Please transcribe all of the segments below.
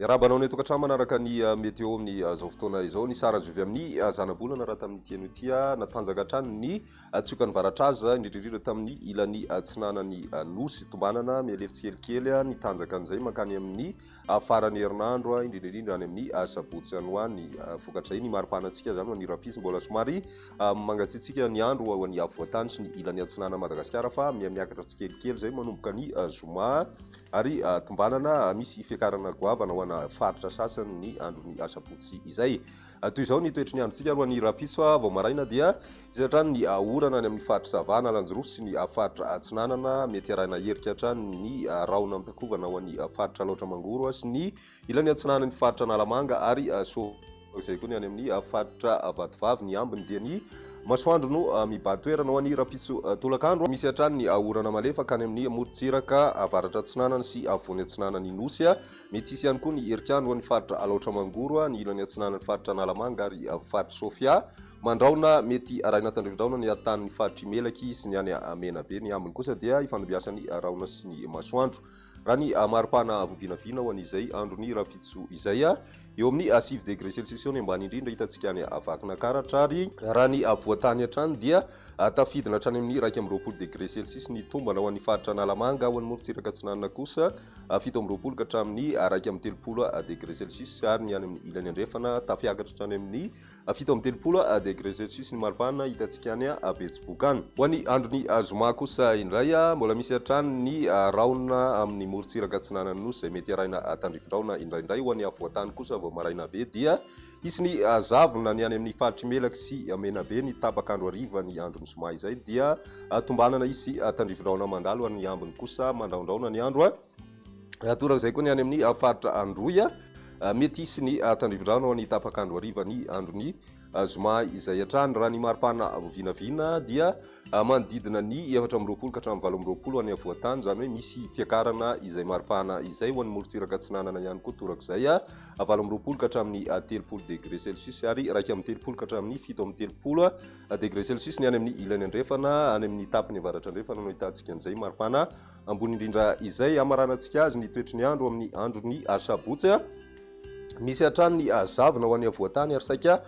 Miarahaba anao any an-tokantrano manaraka ny météo amin'izao fotoana izao. Ny sara azo avy amin'ny zanabolana raha tamin'ity anio ity, natanjaka hatrany ny tsiokan'ny varatraza, indrindra indrindra tamin'ny ilany atsinanan'ny Nosy. Tombanana mihalefy tsikelikely ny tanjaka an'izay mankany amin'ny faran'ny herinandro, indrindra indrindra any amin'ny sabotsy any ho any. Vokatr'izay ny maripanantsika izany ho an'ny rahampitso mbola somary mangatsiatsiaka ny andro ho an'ny afovoan-tany sy ny ilany atsinanan'i Madagasikara fa mihamiakatra tsikelikely izay manomboka ny zoma. Ary tombanana misy fiakarana goavana ho ana faritra sasany ny andron'ny asabotsy izay. Toy izao ny toetry ny androntsika alohan'ny rahampitso vao maraina dia hisy hatrany ny orana any amin'ny faritra Sava, Analanjirofo sy ny faritra Atsinanana. Mety arahina herika hatrany ny rahona mitakovana ho an'ny faritra Alaotra Mangoro sy ny ilany atsinanan'ny faritra Analamanga ary Izay koa ny any amin'ny faritra Vatovavy. Ny ambiny dia ny masoandro no mibahan-toerana ho an'ny rahampitso tolakandro. Misy hatrany ny orana malefaka any amin'ny morontsiraka avaratra atsinanana sy afovoany atsinanan'ny Nosy. Mety hisy ihany koa ny herikandro ho an'ny faritra Alaotra Mangoro, ny ilany atsinanan'ny faritra Analamanga ary faritra Sofia. Mandrahona mety arahina tandrifindrahona ny tanin'ny faritr'i Melaky sy ny any Menabe. Ny ambiny kosa dia ifandimbiasan'ny rahona sy ny masoandro. Raha ny maripana avo vinavina ho an'izay andron'ny rahampitso izay, Eo amin'ny 9 degre celsius eo ny ambany indrindra hitantsika any Vakinakaratra ary raha ny afovoan-tany hatrany dia tafidina hatrany amin'ny 21 degre celsius ny tombana ho an'ny faritra Analamanga, ho an'ny morontsiraka atsinanana kosa 27 ka hatramin'ny 31 degre celsius ary ny any amin'ny ilany andrefana tafiakatra hatrany amin'ny 37 degre celsius ny maripana hitantsika any Betsiboka any. Ho an'ny andron'ny zoma kosa indray, mbola misy hatrany ny rahona amin'ny morontsiraka atsinanan'ny Nosy izay mety arahina tandrifin-drahona indraindray. Ho an'ny afovoan-tany kosa vao maraina be dia hisy ny zavona ny any amin'ny faritr'i Melaky sy Menabe ny tapak'andro hariva ny andron'ny zoma izay dia tombanana hisy tandrifin-drahona mandalo ary ny ambiny kosa mandrahondrahona ny andro. Torak'izay koa ny any amin'ny faritra Androy. Mety hisy ny tandrivindrano ny tapak'andro hariva ny andron'ny zoma izay hatrany. Raha ny maripana vinavina dia manodidina ny 24 ka hatramin'ny 28 any afovoan-tany, izany hoe misy fiakarana izay maripana izay. Ho an'ny morontsiraka atsinanana ihany koa torak'izay, 28 ka hatramin'ny 30 degré celsius ary 31 ka hatramin'ny 37 degré celsius ny any amin'ny ilany andrefana. Any amin'ny tapany avaratra andrefana no ahitantsika an'izay maripana Ambony indrindra izay hamaranantsika azy ny toetry ny andro amin'ny andron'ny asabotsy. Misy hatrany ny zavona ho an'ny afovoan-tany ary saika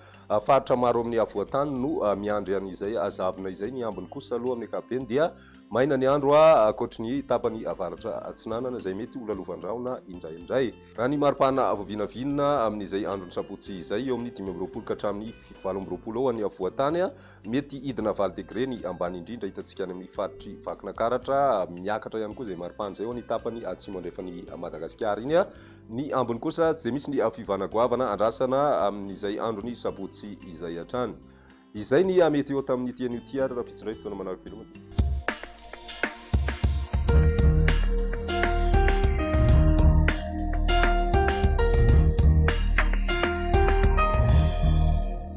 faritra maro amin'ny afovoan-tany no miandry an'izay zavona izay. Ny ambiny kosa aloha amin'ny ankapobeny dia maina ny andro ankoatry ny tapany avaratra atsinanana izay mety ho lalovan-drahona indraindray. Raha ny maripana vao vinavina amin'izay andron'ny sabotsy izay, eo amin'ny 25 ka hatramin'ny 28 eo any afovoan-tany. Mety hidina valo degre ny ambany indrindra hitantsika any amin'ny faritr'i Vakinakaratra. Miakatra ihany koa izay maripana izay ao ny tapany atsimo andrefan'i Madagasikara iny. Ny ambiny kosa tsy dia misy ny fiovana goavana andrasana amin'izay andron'ny sabotsy izay hatrany. Izay ny météo tamin'ity anio ity ary rahampitso indray fotoana manaraka veloma.